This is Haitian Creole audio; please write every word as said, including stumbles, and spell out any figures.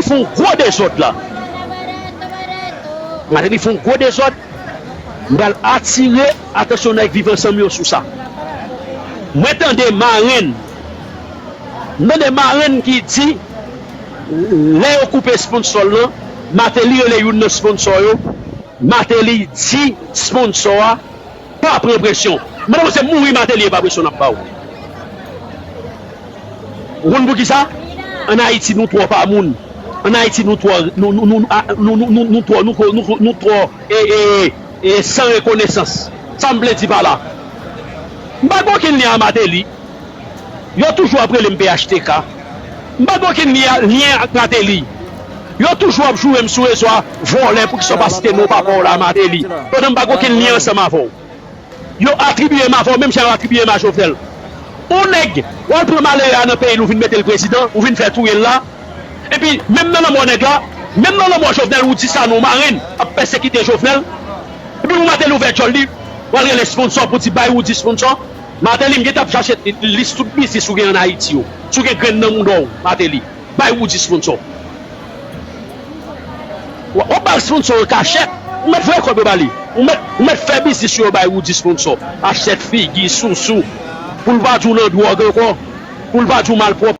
Fè yon gwo dezòd la. Martelly fè yon gwo dezòd. M pral atire atansyon nèg Viv Ansanm yo sou sa. Mwen tande marenn. M tande marenn ki di, lè yo koupe sponsò l lan, Martelly rele youn nan sponsò yo. Martelly di sponsò a, pa pran presyon. Mwen, se mouri Martelly, e pa presyon n ap ba w. Ou konn poukisa? Ann Ayiti, nou twò pa moun. Ann Ayiti, nou twò, nou, nou, nou, a, nou, nou, nou, nou twò, nou, nou, nou, nou twò, e, e, e, san rekonesans. Sa m vle di pa la. M pa gen okenn lyen a Martelly. Yo toujou ap rele m P H T K. M pa gen okenn lyen, lyen ak Martelly. Yo toujou ap joure m sou rezo a, vòlè, poukisa w pa site non papa w la, Martelly? Pandan m pa gen okenn lyen ansanm avè w. Yo atribiye m avè w menm jan yo atribiye m a Jovenel. Yon nèg, w al pran malere a nan peyi l, ou vin mete l prezidan, ou vin fè touye l la. Epi, menm nan lanmò nèg la, menm nan lanmò Jovenel, Roody Sanon, marenn, ap pèsekite Jovenel. Epi pou Martelly ouvè djòl li, w al rele sponsò pou di bay Roody sponsò. Martelly, m gentan ap chache lis tout biznis ou gen ann Ayiti yo. Si w gen grenn nan mouda w, Martelly, bay Roody sponsò. W ap ba l sponsò an kachèt. Ou mèt voye kòb yo ba li. Ou mèt, ou mèt fè biznis yo bay Roody sponsò. Kachèt figi, sousou. Pou l pa di w nan dwòg ankò. Pou l pa di w malpwòp.